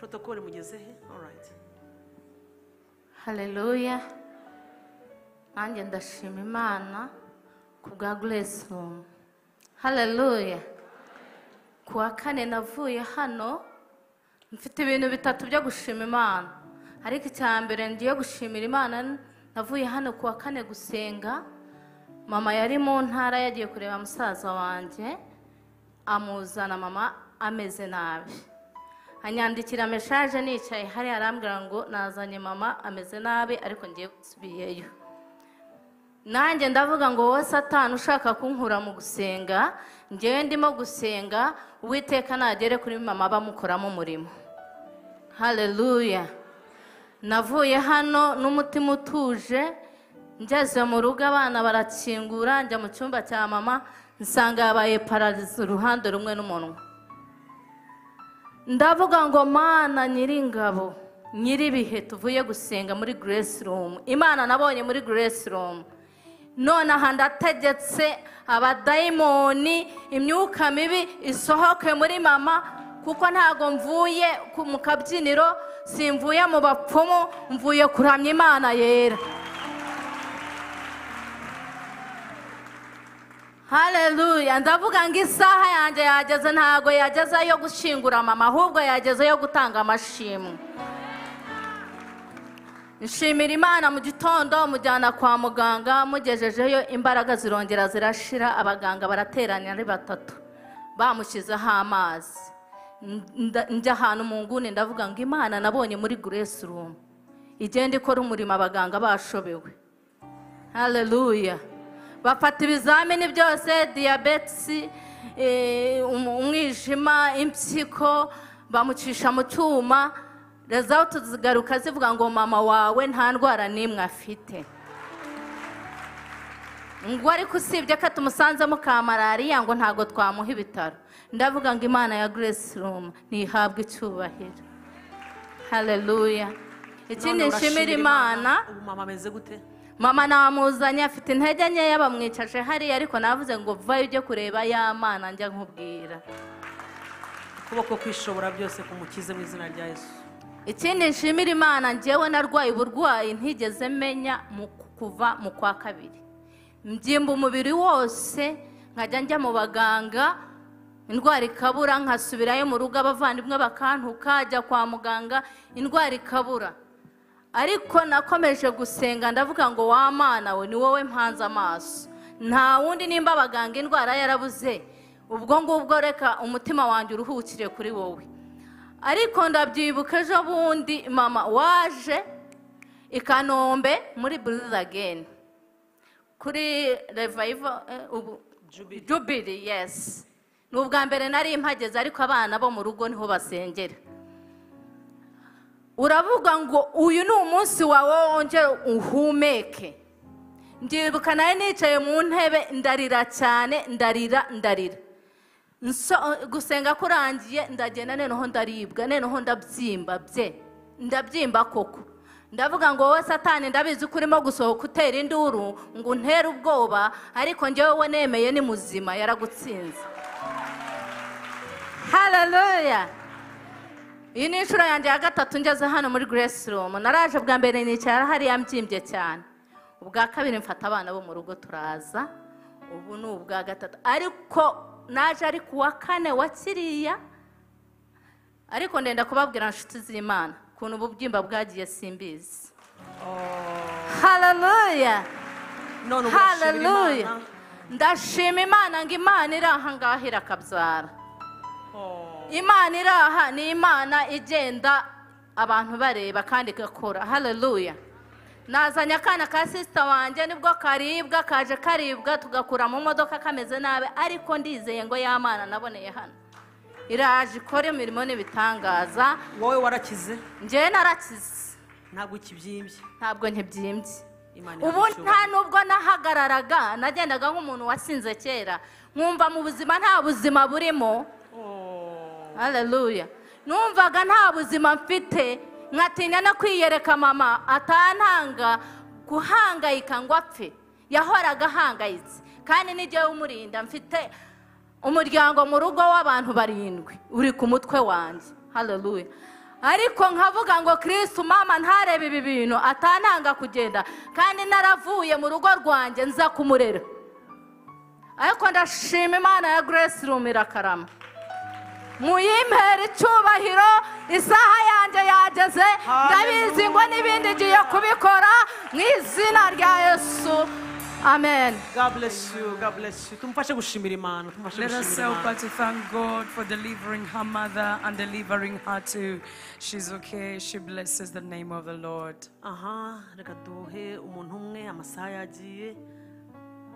Protocole mugeze he? All right. Haleluya. Nanjye ndashima Imana ku bwa Grace Room. Haleluya. Ku wa kane navuye hano mfite ibintu bitatu byo gushima Imana. Ariko icya mbere ngiye gushimira Imana, navuye hano ku wa kane gusenga. Mama yari mu ntara yagiye kureba musaza wanjye, amuzana mama ameze nabi. Anyandikira message nicaye hari, arambwira ngo nazanye mama ameze nabi ariko ngiye gusubiyeyo. Nanjye ndavuga ngo wowe Satani ushaka kunkura mu gusenga, ngewe ndimo gusenga, Uwiteka nagere kuri mama bamukoramo umurimo. Haleluya. Navuye hano n'umutima utuje, ngeze mu rugo abana barakingura, njya mu cyumba cya mama nsanga yabaye pararize uruhande rumwe n'umunwa. Ndavuga ngo Mana nyiringabo, nyiribihe tuvuye gusenga muri Grace Room, Imana nabonye muri Grace Room, none aha ndategetse abadayimoni, imyuka mibi isohoke muri mama, kuko ntago mvuye mu kabyiniro, simvuye mu bapfumu, mvuye kuramya Imana yera. Haleluya. Ndavuga ngo isaha yanjye yageze, ntago yageze yo gushingura mama, ahubwo yageze yo gutanga amashimwe. Nshimira Imana mu gitondo mujyana kwa muganga, mugejejeyo imbaraga zirongera zirashira, abaganga barateranya ari batatu bamushyizeho amazi. Njya ahantu mu nguni ndavuga ngo Imana nabonye muri Grace Room igenda ikora umurimo abaganga bashobewe. Haleluya. Bafata ibizamini byose, diyabetisi, umwijima, impyiko, bamucisha mu cyuma, results zigaruka zivuga ngo mama wawe nta ndwara n'imwe afite. Ngo ariko usibye ko tumusanzemo ka malariya ngo ntago twamuha ibitaro. Ndavuga ngo Imana ya Grace Room ntihabwe icyubahiro. Haleluya. Ikindi nshimira Imana, ubu mama ameze gute? Mama namuzanye afite intege nkeya, bamwicaje hariya, ariko navuze ngo vayo ujye kureba ya Mana njya nkubwira. Ukuboko kwishobora byose kumukize mu izina rya Yesu. Ikindi nshimira Imana, njyewe narwaye uburwayi ntigeze menya mu kuva mu kwa kabiri, mbyimba umubiri wose, nkajya njya mu baganga indwara ikabura, nkasubirayo mu rugo abavandimwe bakantuka, ajya kwa muganga indwara ikabura. Ariko nakomeje gusenga ndavuga ngo wa Mana we ni wowe mpanze amaso, nta wundi, nimba abaganga indwara yarabuze ubwo ngubwo reka umutima wanjye uruhukire kuri wowe. Ariko ndabyibuka ejo bundi mama waje i Kanombe muri Breathe Again kuri revival Jubilee, yes. Ni ubwa mbere nari mpageze, ariko abana bo mu rugo niho basengera. Uravuga ngo uyu ni umunsi wawe wongere uhumeke. Ndibuka nawe nicaye mu ntebe ndarira cyane, ndarira ndarira. Gusenga kurangiye ndagenda noneho ndaribwa, noneho ndabyimba bye, ndabyimba koko. Ndavuga ngo wowe Satani ndabizi ko urimo gusohoka utera induru ngo untere ubwoba, ariko njyewe nemeye ni muzima yaragutsinze. Haleluya. Iyi ni inshuro yanjye ya gatatu ngeze hano muri Grace Room. Naraje bwa mbere nicara hariya mbyimbye cyane, ubwa kabiri mfata abana bo mu rugo turaza, ubu ni ubwa gatatu. Ariko naje ari kuwa kane wa kiriya, ariko ndenda kubabwira inshuti z'Imana ukuntu ububyimba bwagiye simbizi. Haleluya. Haleluya. Ndashima Imana ngo Imana iri aha ngaha irakabyara. Imana iri aha ni Imana igenda abantu bareba kandi igakora. Haleluya. Nazanye akana ka sister wanjye nibwo karibwa, kaje karibwa tugakura mu modoka kameze nabi, ariko ndizeye ngo ya Mana naboneye hano iraje ikora imirimo n'ibitangaza. Wowe warakize? Njyewe narakize, ntabwo ukibyimbye. Ntabwo nkibyimbye. Ubu nta nubwo nahagararaga, nagendaga nk'umuntu wasinze kera, nkumva mu buzima nta buzima burimo. Haleluya. Numvaga nta buzima mfite, nkatinya no kwiyereka mama atantanga guhangayika ngo apfe. Yahoraga ahangayitse, kandi n'igihe umurinda mfite umuryango mu rugo w'abantu barindwi uri ku mutwe wanjye. Haleluya. Ariko nkavuga ngo Kristo, mama ntarebe ibi bintu, atananga kugenda, kandi naravuye mu rugo rwanjye nza kumurera. Ariko ndashima Imana ya Grace Room, irakarama. Muyimpera icyubahiro. Isaha yanjye yageze, ndabizi ngo n'ibindi ngiye kubikora mu izina rya Yesu, amen. God bless you, God bless you. Tumufashe gushimira Imana, tumufashe Let us gushimira help Imana. her to thank God for delivering her mother and delivering her too. She's okay. She blesses the name of the Lord. Aha, reka duhe umuntu umwe, amasaha yagiye.